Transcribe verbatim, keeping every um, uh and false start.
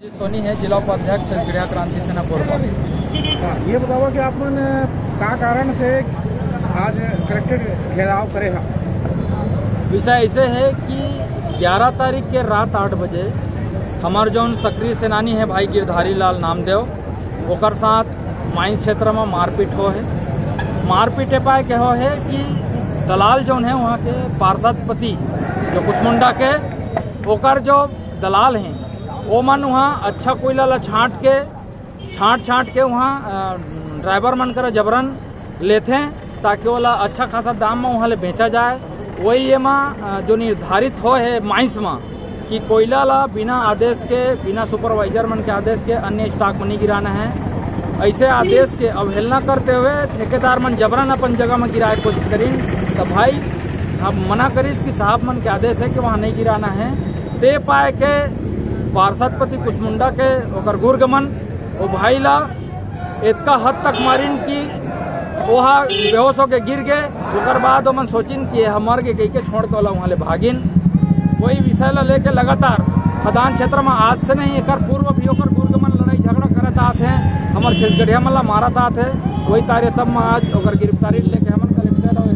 सोनी हे, जिला उपाध्यक्ष छत्तीसगढ़िया क्रांति सेना कोरबा। हाँ, ये बतावा कि आप मन का कारण से आज कलेक्ट्रेट घेराव करे हा? विषय ऐसे हे कि ग्यारह तारीख के रात आठ बजे हमर जौन सक्रिय सेनानी हे भाई गिरधारी लाल नामदेव, ओकर साथ माइंस क्षेत्र में मारपीट हो हे। मारपीट ए पाए के हो हे कि दलाल जौन हे वहाँ के पार्षद पति जो कुसमुंडा के, ओकर जो दलाल हे, ओमन वहाँ अच्छा कोयला ला छांट के, छांट छांट के वहाँ ड्राइवर मन करा जबरन लेथे, ताकि ओला अच्छा खासा दाम में वहाँ ले बेचा जाए। वही एमा जो निर्धारित हो हे माइंस में कि कोयला ला बिना आदेश के, बिना सुपरवाइजर मन के आदेश के अन्य स्टॉक में नहीं गिराना है। ऐसे आदेश के अवहेलना करते हुए ठेकेदार मन जबरन अपन जगह में गिराए कोशिश करिन। तो भाई अब मना करिस कि साहब मन के आदेश है कि वहाँ नहीं गिराना है। ते पाए के पार्षद पति कुसमुंडा के ओकर गुर्गमन ओ भाई ला एतका हद तक मारिन कि ओहा बेहोश होके गिर गे। ओकर बाद ओमन सोचिन कि ये मर गे कहिके छोड़ के ओला वहाँ ले भागिन। वही विषय ला लेके लगातार खदान क्षेत्र में आज से नहीं, एकर पूर्व भी ओकर गुर्गमन लड़ाई झगड़ा करत आत हे, हमर छत्तीसगढ़िया मन ला मारत आत हे। वही तारे तब में आज ओकर गिरफ्तारी लेके हमन कलेक्टर और